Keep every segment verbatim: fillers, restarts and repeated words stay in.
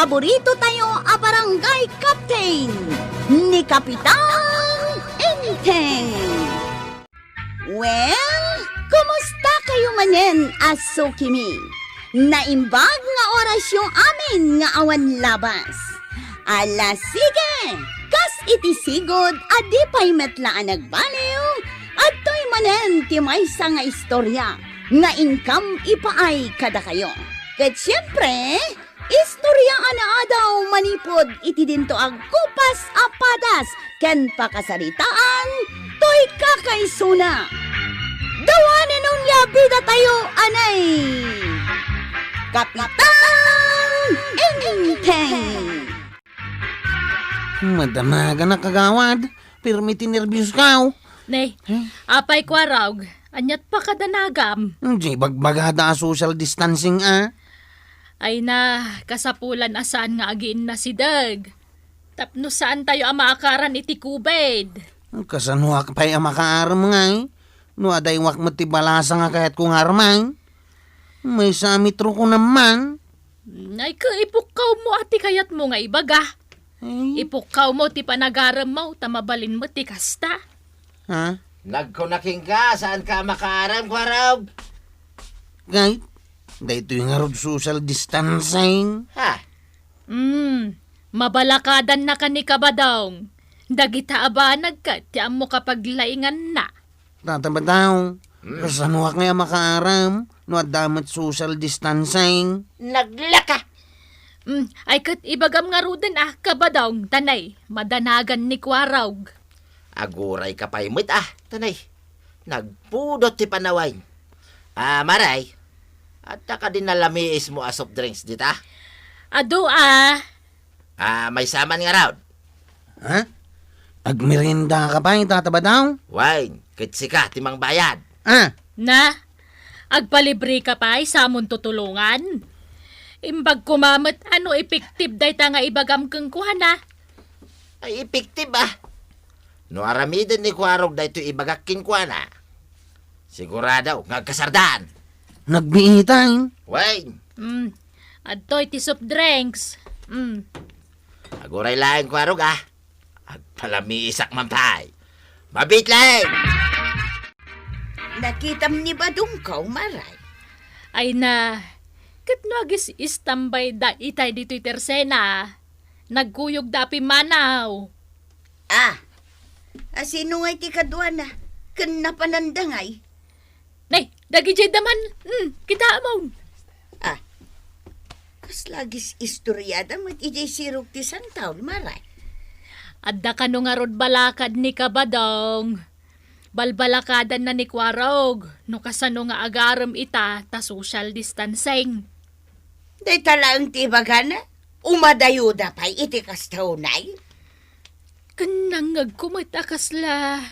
paborito tayo a barangay captain, ni Kapitan Enteng. Well, kumusta kayo manen a sukimi? Naimbag nga orasyo amin nga awan labas. Ala, sige! Kas iti sigud a di pay met la a nagbaliw, adtoy manen ti maysa nga istorya nga inkam ipaay kadakayo. Ket siempre, istorya a naadaw manipud iti dinto agkupas a padas ken pakasaritaan toy kakaisuna. Dawanen onia bidatayo, anay! Kapitan Enteng! Madamaganak, kagawad. Pirmi ti nerbios kaw. Nay, Hmm? Apay, Kuarog, aniat pakadanagam? Di bagbagada a social distancing, a? Ay na, kasapulan a saan nga agiinnasideg. Tapno saan tayo a maakaran iti COVID. Kasanoak pay a makaarem ngay? No adaywak met ti balasa nga kayatko nga armen? Maysa a metro ko naman. Ay, ka ipukkaw mo a ti kayat mo nga ibaga. Ay. Ipukkaw mo ti panagarem mo, ta mabalin mo ti kasta. Ha? Nagkuna kenka, saan ka makaarem, Kuarog? Ngay, daytoy ngarud social distancing. Ha? Hmm, mabalakadan na ka ni Kabadong. Dagita a banag ket ti ammo kapaglaingan na. Tata Badong, Hmm. kasanoak nga makaaram no adda met social distancing? Naglaka! Mm, ay ket ibagam ngaruden a, Kabadong, tanay, madanagan ni Kuarog. Aguray ka pay met a, tanay. Nagpudot ti panawen. Ah, Maray, adda kadi nalamiis mo a soft drinks dita? Adu a. Ah, maysa man ngarud. Ha? Agmerienda ka pay, Tata Badong? Wen, ket sika ti mangbayad. Ah. Na, agpalibre ka pay, samon tutulongan? Imbag koma met a no effective dayta nga ibagam kenkuana. Ay, effective a. No aramiden ni Kuarog daytoy ibagak kenkuana, sigurado nga agkasardaan. Nagbiitan. Wen. Mm, adtoy ti soft drinks. Mm. Aguray laeng, Kuarog, a. Agpalamiisak man pay. Mabiit laeng! Nakitam ni Badong kaw, Maray? Ay na, ket no agis-istambay da itay ditoy tersena, nagkuyog da a pimmanaw. Ah, a sino ngay ti kaduana? Ken napananda ngay? Nay, dagidiay da man. Hmm, kitaem. Ah, kasla agis-, istoriada met idiay sirok ti santaol, Maray. Adda kano ngarud balakad ni Kabadong. Balbalakadanna ni Kuarog no kasano nga agarem ita ta social distancing. Dayta laeng ti ibagana, umadayuda pay iti kasta unay? Ken nangngegko met a kasla.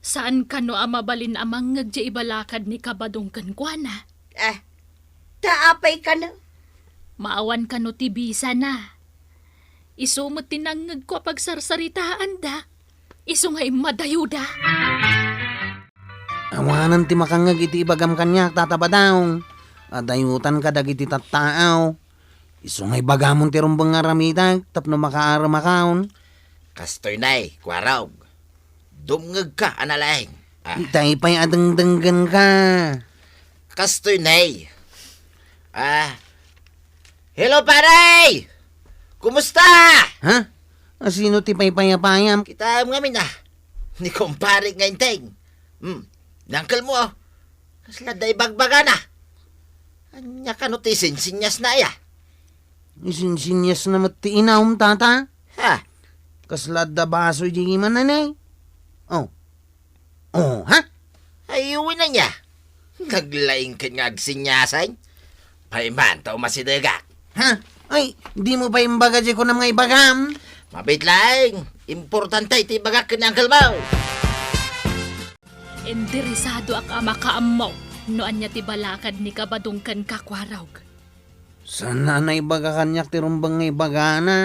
Saan kano a mabalin a mangngeg diay ibalakad ni Kabadong kenkuana? Ah, ta apay kano? Maawan kano ti bisana. Isu met ti nangngegko a pagsarsaritaanda. Isu nga immadayuda. Awanen ti makangngeg iti ibagam kaniak, Tata Badong. Adayutan kadagiti tattao. Isu nga ibagamon ti rumbeng nga aramidek tapno makaaremakon. Kastoy nay, Kuarog. Dumngegka a nalaing. Ah. Itay pay a dengdenggenka. Kastoy nay. Ah. Hello, pare! Kumusta? Ha? Asino ti paypayapayam? Kitaem ngamin, ah. Ni kumpare nga Enteng. Hmm. Ni uncle mo, oh. Kasla da ibagbagana. Ania kano ti isinsinyasna aya? Isinsinyasna met ti inaom, Tata. Ha? Kasla adda baso idiay imana, ne? Oh. Oh, ha? Ay, uwi na niya. Naglaing ket nga agsinyasan. Pay man ta umasidegak. Ha? Ay, dimo pay imbaga diay kunam nga ibagam? Mabiit laeng. Importante ti ibagak ken ni uncle mo. Interesadoak a makaammo no ania ti balakad ni Kabadong ken Kuarog. Saan a naibaga kaniak ti rumbeng nga ibagana?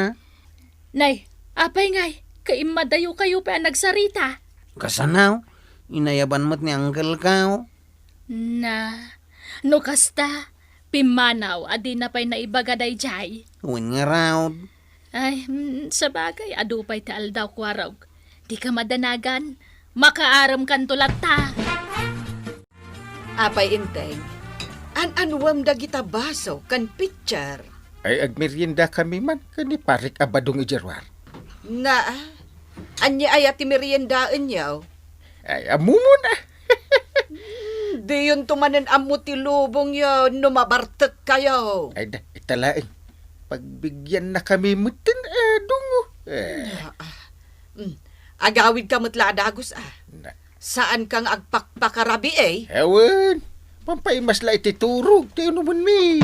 Nay, apay ngay, kaimmadayokayo pay a nagsarita? Kasano? Inayaban met ni uncle ko. Na, no kasta, Pimmanaw a dina pay naibaga daydiay. Wen ngarud. Ay, mm, sabagay, adu pay ti aldaw, Kuarog. Dika madanagan. Makaaremkanto latta. Apay Enteng, an-anuem dagita baso ken pitcher? Ay, agmeriendakami man ken ni Parik a Badong idiay ruar. Naa, ania aya ti meriendaenyo? Ay, ammomon a. Hmm, diyonto manen ammo ti lubongyo no mabartekkayo. Ay, da, ita laeng. Pagbigyannakami metten, eh, dungo. Eh. Naa. Hmm. Agawidka met la a dagus, a. Na. Saanka nga agpakpakarabii, eh. Ewan. Pampaimas la iti turog ti inumenmi.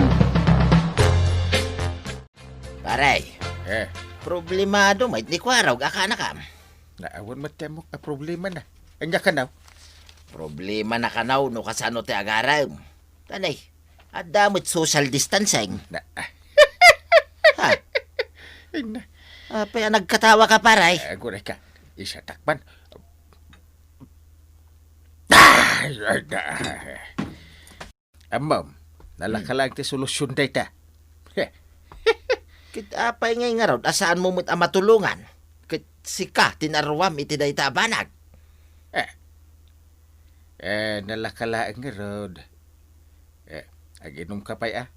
Pare, eh, problemado met ni Kuarog a kaanakam. Naawan met ti ammok a problemana. Ania kanaw? Problemana kanaw no kasano ti agarem. Kanay, adda met social distancing. Na. Ha? Ay, na. Apay a nagkatawaka, pare? Eh, aguray ka. Isatak man. Ay, ay, na. Ammom, nalaka laeng ti solusyon dayta. Ket apay ngay ngarud a saanmo met a matulongan? Ket sika ti naruam iti dayta a banag. Eh. Eh, nalaka laeng ngarud. Eh, aginom ka pay, a.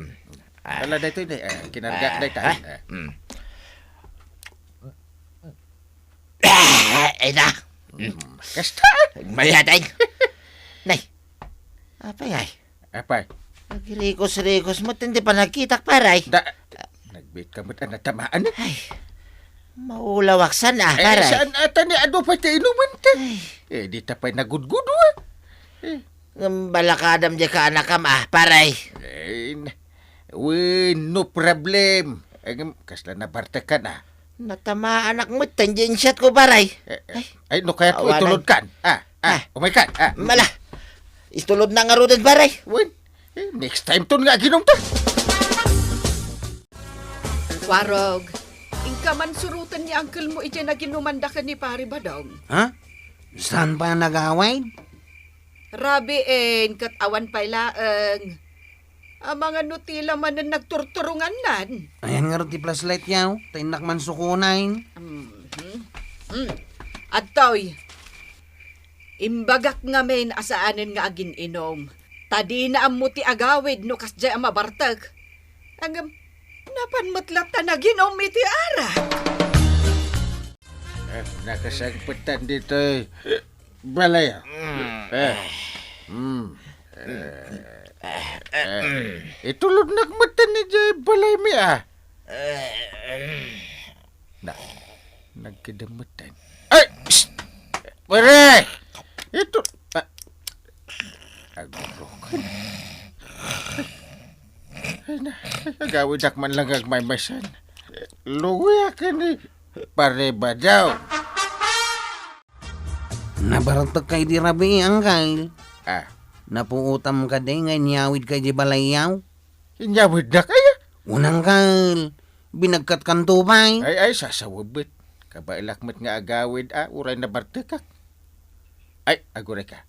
Mm. Ah. Ala, daytoy, day. Eh, kinargaak dayta. Ah. Eh. Mm. Ay na. Mm. Kasta. Mayatay. Nay. Apay ay? Apay? Agrikos-rikos met ti panagkitak, pare. Da, nagbiit ka met a natamaan. Ay, maulawak san, a, eh, pare. Saan ata ni adu pay ti inuman, te? Ay. Eh, dita pay nagudgudo, a. Eh. Ngem balakadam diay kaanakam, a, pare. Eh, n-, wen, no problem. Eh, ngem, kasla nabartekkan, a. Natamaanak met, ten diay insiatko, pare. Eh, eh. Ay. Ay, no kayat ko, awanan. Itulodkan. A, a, ah, umaykan. A. Mala. Itulod na ngaruden, pare. Wen. Eh, next time ton nga aginom ta. Warog, inka man suroten ni uncle mo idiay naginumanda ken ni Pare Badong. Ha? Saan pa nagawid? Rabiin, ket awan pay laeng. Amangan no tila manen nagturturongannan. Ayan ngarud ti flashlight yaw, ta innak man sukunen. Mhm. Hmm. Adtoy, imbagak ngamin a saanen nga agin-inom, ta dina ammo ti agawid no kasdiay a mabartek. Ngem, napan met latta naginum iti arak. Eh, nakasangpetan ditoy balay. Mm. Eh. Mm. Eh. Eh. Itulodnak metten idiay balaymi, a. Na, nagkidem metten. Ay! Psst! Pare! Ito, a, agurok. Ay na, agawidak man lang agmaymaysan. Luoyak ken ni Pare Badong. Nabartek kay di rabii, Angkal. Ah. Napuotam kadi nga inyawid kay di balayyaw? Inyawidnak, aya? Wen, Angkal. Binagkatkanto pay. Ay, ay, sasawebet. Kabaelak met nga agawid, a, uray nabartekak. Ay, aguray ka.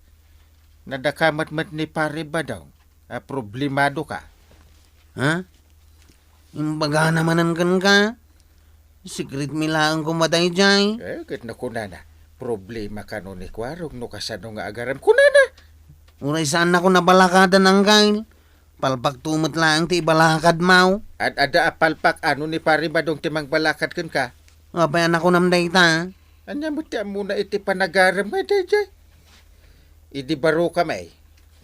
Nadakamat met ni Pare Badong. A, problemado ka. Ha? Imbagana manen kenka? Secret mi laeng koma daydiay. Eh, ket no kunana, problema kano ni Kuarog no kasano nga agarem kunana. Uray saannako nabalakadan, Angkal. Palpakto met laeng ti ibalakadmo. Ad-, adda a palpak ano ni Pare Badong ti mangbalakad kenka? Apay a nakunam dayta? Ania met ti ammona iti panagarem nga daydiay? Idi barokam ay,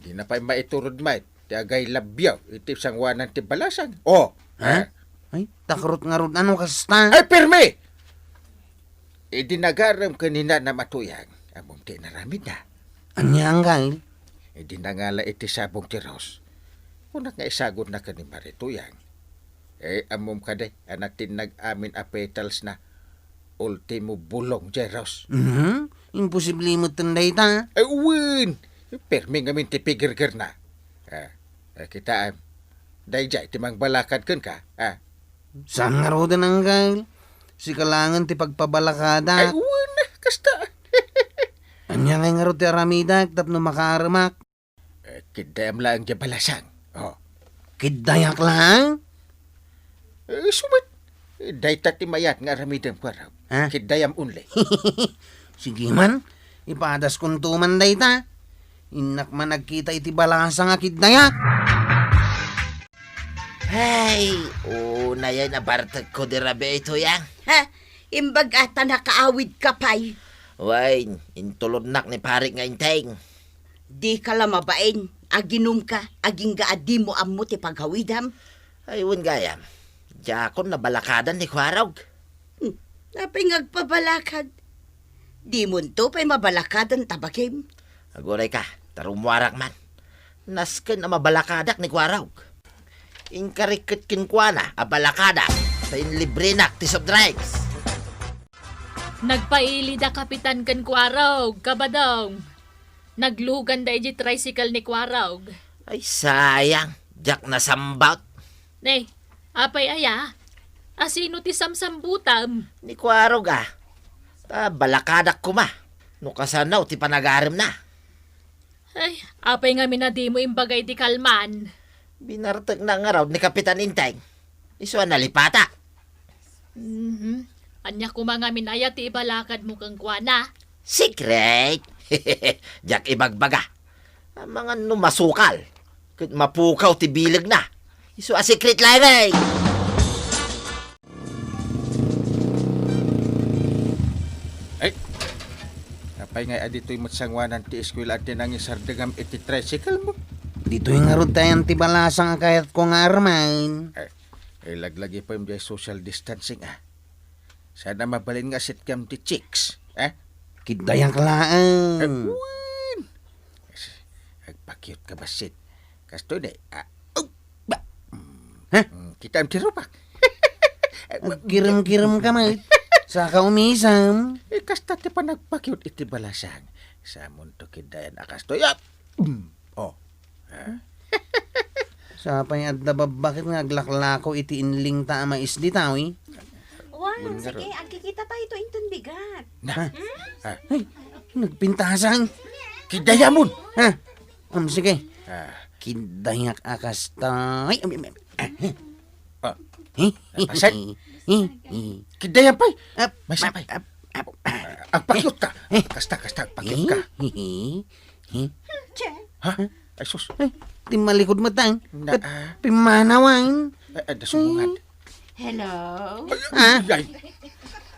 dina pay maiturod met ti agay labio iti sangoanan ti balasang. Oh! Ha? Eh? Ay, takrot ngarud ano kasta? Ay, pirmi! Idi nagarem ken ni Nanam a Tuyang, ammom ti inaramidna. Ania, Angkal? Idi nangala iti sabong ti Rose, kunak nga isagutna ken ni Mare Tuyang. Eh, ammom kadi a natinnag amin a petals na ultimo bulong diay Rose. Mhm. Imposible metten dayta. Ay, wen! Permi ngamin ti pigirgirna. Ah, eh, kitaem. Daydiay ti mangbalakad kenka. Ah. Saan ngaruden, Angkal? Sika laengen ti pagpabalakadak. Ay, wen, kasta. Ania ngay ngarud ti aramidak tapno makaaremak? Eh, kiddayam laeng diay balasang. Oh. Kiddayak laeng? Eh, isu met. Eh, dayta ti mayat nga aramidem, Kuarog. Ha? Kiddayam only. Sige man, ipadaskonto man dayta. Innak man agkita iti balasang a kiddayak. Ay, unayen a bartekko di rabii itoy, ah. Ha? Imbag a ta nakaawidka pay. Wen, intulodnak ni Parik nga Enteng. Dika la mabain, aginumka, agingga a dimo ammo ti pagawidam. Ay, wen gayam. Diakon nabalakadan ni Kuarog. Hmm, apay nga agpabalakad? Dimonto pay mabalakadan ta bagim. Aguray ka, ta rummuarak man. Nasken a mabalakadak ni Kuarog. Inkarik ket kenkuana a balakadak, ta inlibrenak ti soft drinks. Nagpaili da Kapitan ken Kuarog, Kabadong. Nagluganda iti tricycle ni Kuarog. Ay, sayang. Diak nasambot. Ne, apay aya? Asino ti samsambutam? Ni Kuarog, ah. Ta balakadak koma. No kasano ti panagaremna. Ay, apay ngamin a dimo imbaga iti kalman? Binartekna ngarud ni Kapitan Enteng. Isu a nalipata. Mhm. Ania koma ngamin aya ti ibalakadmo kenkuana? Secret! Diak ibagbaga. Amangan no masukal, ket mapukaw ti bilegna. Isu a secret laeng, eh! Ay, apay nga aditoy met sanguanan ti eskuela ti nangisardengam iti tricycle mo? Ditoy ngarud tayan ti balasang a kayatko nga armen. Ay, ay, laglagi pay diay social distancing, ah. Saan a mabalin nga asitkam ti chicks, eh? Kiddayak laeng. Eh, wen. Agpakyot ka bassit. Kastoy ne, ah, oh, ba? Mm, Ha? mm, kitaem ti rupak. Agkirem-kirem ka met. Saka umisam. Eh, kasta ti panagpakyot iti balasang. Samonto kiddayan a kastoy. Ah, mm, oh. Ha? Sapay adda babbaket nga aglaklako iti inlingta a mais dita, eh. Wan, Gun-, sige, agkikita tayo to inton bigat. Na. Hmm? Ah. Ay, nagpintasan. Kidayamon. Ha? Um, sige. Ah. Kidayak a kasta. Ay, um, um, um. Ah. Ah. Eh? Ah, pasen. Eh? Eh? Kidayan pay. Ap-, May sapay. ap-, ap-, ap-, Agpakyot ka. Eh? Kasta, kasta, agpakyot ka. Eh? Eh? Che. Ha? Ay, sus. Ay, timmalikod mo, tang. Na, Kat ah. Pimanawan. Ay, ay, dasumungan. Hello? Ay, Ha? ay, ay.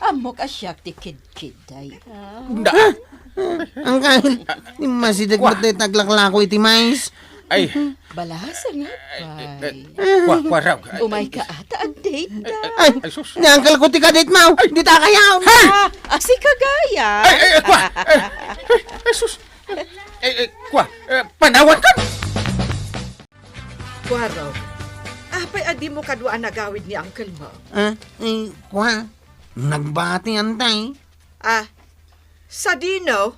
Ammok a siak ti kidkid, ay. Ah. Na. Angkal, timmasideg Kwa. Mo tayo taglaklako iti mais. Ay. Balasa nga, Ay, ay, ay. Kwa, kwa raw. Ay, Umay ay, ka ata, update da. Ay, Ay, sus. Ni uncle ko ti kadit mo. Ay. Di ta kayaw. Ha? Ah, asi ka gaya. Ay, ay, ay, kwa. Ay, ay, ay, sus. Ay, ay, kwa. Eh, panawan ka. Kuaro, apay a dimo kadua a nagawid ni uncle mo? Ah, eh, kwa, nagbati antay. Ah, sadino?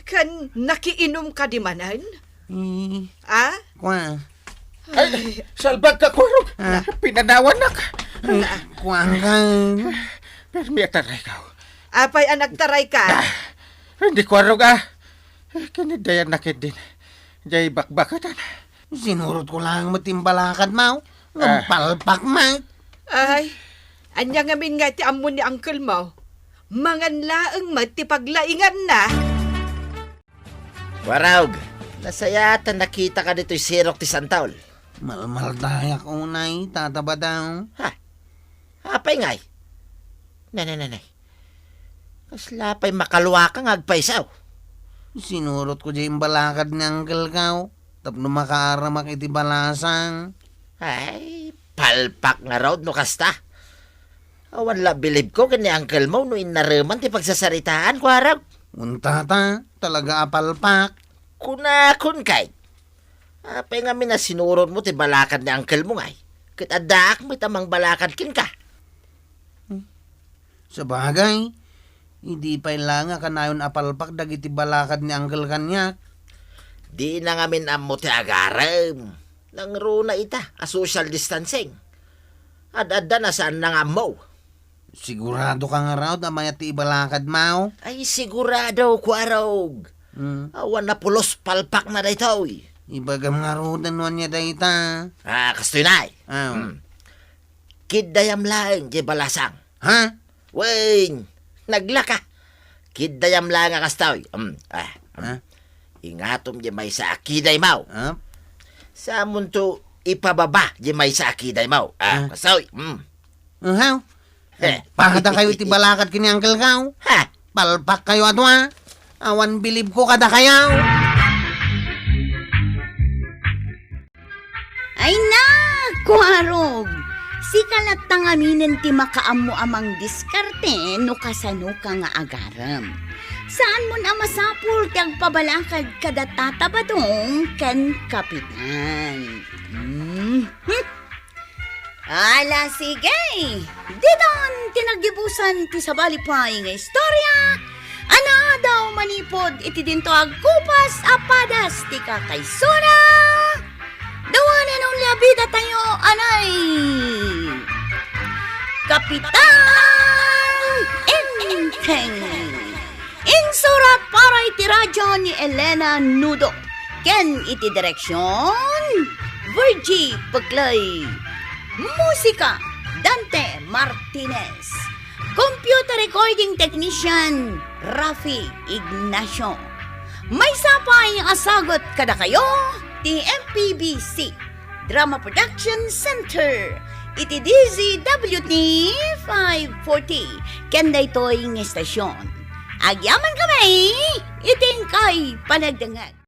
Ken nakiinum ka di manen? Eh, Ah? Kwa. Ay, salbag ka, Kuaro. Ah. Pinanawanak. Eh, kwa ka. Permi a taray ka. Apay a nagtaray ka? Ah, hindi, Kuaro, ah. Kinidayan na ket din. Jay bakbakatan. Sinurot ko lang met ti imbalakad mo. Ah. Nagpalpak met. Ay, anya ngamin nga iti ammo ni uncle mo? Mangan laeng met ti paglainganna. Warog, nasayaat a nakita ka ditoy sirok ti santol. Malmaldayak unay, Tata Badang. Ha? Apay ngay? Nanay, nanay. Kasla pay makaluaka nga agpaysaw. Sinurot ko jay imbalakad ni uncle ko, tapno makaaramak iti balasang. Ay, palpak ngarud no kasta. Awan la bilib ko ken ni uncle mo no innareman ti pagsasaritaan, Kuarog. Untata, talaga a palpak. Kunakon kay, apay ngamin a sinurot mo ti balakad ni uncle mo ngay? Ket addaak met a mangbalakad kenka. Sabagay, idi pay la nga kanayon a palpak dagiti balakad ni Uncle kaniak. Dina ngamin ammo ti agarem. Nangruna ita a social distancing. Ad-adda na saanna nga ammo. Sigurado ka ngarud a mayat ti ibalakad mo? Ay, sigurado, Kuarog. Hmm. Awan a pulos palpak na daytoy. Ibagam ngaruden no ania dayta. Ah, kastoy, Nay. Ah. Hmm. Kiddayam laeng diay balasang. Ha? Wen, naglaka. Kiddayam laeng a kastoy. Hmm. Ah, hmm. Ha? Ingatom diay maysa a kidaymo. Ha? Samonto ipababa diay maysa a kidaymo. Ah, ha? Kastoy. Hmm. Uhaw. Eh. Pakadakayo iti balakad ken ni Uncle Kao. Ha? Palpakkayo a dua. Awan bilibko kadakayo. Ay na, Kuarog! Sika latta ngaminen ti makaammo a mangdiskarte no kasanoka nga agarem. Saanmon a masapul ti agpabalakad kada Tata Badong ken Kapitan. Hmm. Hmm. Ala, sige! Ditan ti naggibusan ti sabali pay nga istorya a naadaw manipud iti dinto agkupas a padas ti kakaisuna. Dawanen only a bidatayo, anay! Kapitan Enteng! Insurat para iti radyo ni Elena Nudo ken iti direksion, Virgie Peclay. Musika, Dante Martinez. Computer recording technician, Rafi Ignacio. Maysa pay a sagut kadakayo ti M P B C Drama Production Center iti D Z W T five forty ken daytoy nga istasyon. Agyamankami iti inkay panagdengngeg.